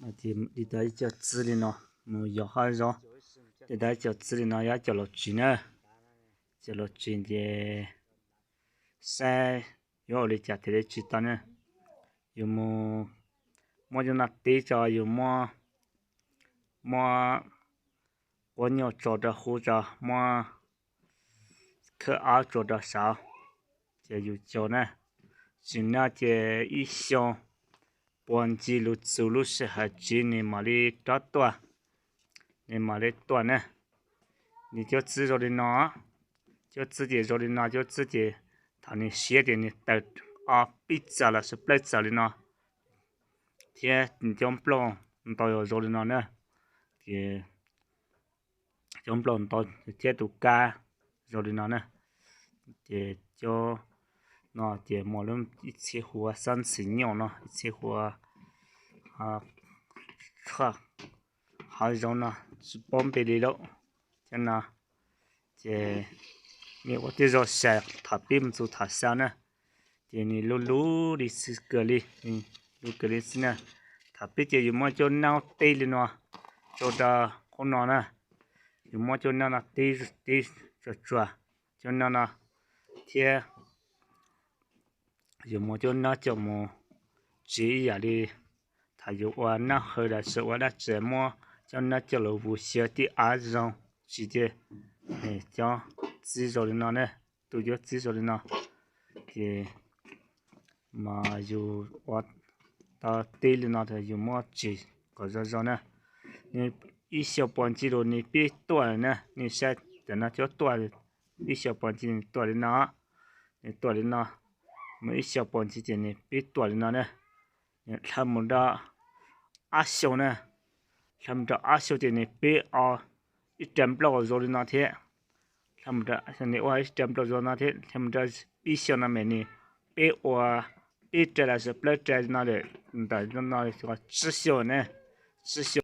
Li tau ib co txiv li no, mus yos hauv zos, li tau ib co txiv li no yog cov laus tsis na, cov laus tsis ces saib yuav ua li cas thiaj li tsis tau na. Yus mus muab cov no tib tso, yus muab, muab quab nyuj tso rau hauv tso, muab khawb ab tso rau saud, ces yus cog na. Tsis noj ces ib xyoo puag ncig lub txug lub sij hawm tsiv nws mam li rov tuaj, nws mam li tuaj na. Nws cov txiv zoo li no, cov txiv ces zoo li no, cov txiv ces thaum nws siav ces nws tawg ob peb txaus los sis plaub txaus li no, thiab nws cov nplooj ntau yog zoo li no na, ces cov nplooj ntau thiab tus kab zoo li no na. Ces cov no ces muaj lub ib txhia hu ua xab ntxhi nyuj no, ib txhia hu ua tshuaj hav zoov no, tsis paub npe li lauj. Cov no ces nej ua tib zoo saib thaum pib mus txug thaum xaus na, ces nws lub lub li xwb kawg li, lub kawg li xwb na. Thaum pib ces yus muab cov naub tib li no tso rau qhov no na, yus muab cov naub no tib tib tsuag tsuag cov naub no, thiab yus muab cov naub coj mus tsiv ib yam li thaum yus ua naub hawv los sis ua dab tsi, muab cov naub coj los vus xyaw tib av zoo tsis tias cov txiv zoo li no ne, tus cov txiv zoo li no, ces mas yus ua tau tib li no tas yus muab tsis kom zoo zoo na. Nws ib xyoos puag ncig los nws pib tuaj na, nej saib tam no cov tuaj, ib xyoos puag ncig nws tuaj li no, nws tuaj li no, mus ib xyoos puag ncig ces nws pib tuaj li no na. Nws dhau mus rau ob xyoos na, dhau mus rau ob xyoos ces nws pib o ib rab nplauj zoo li no thiab. Dhau mus rau, nws ua ib rab nplauj zoo no thiab, dhau mus rau pib xyoos no mas nws pib ua pib rab los sis plaub rab no lawm, ntawm no tsib xyoos ne, tsib xyoos.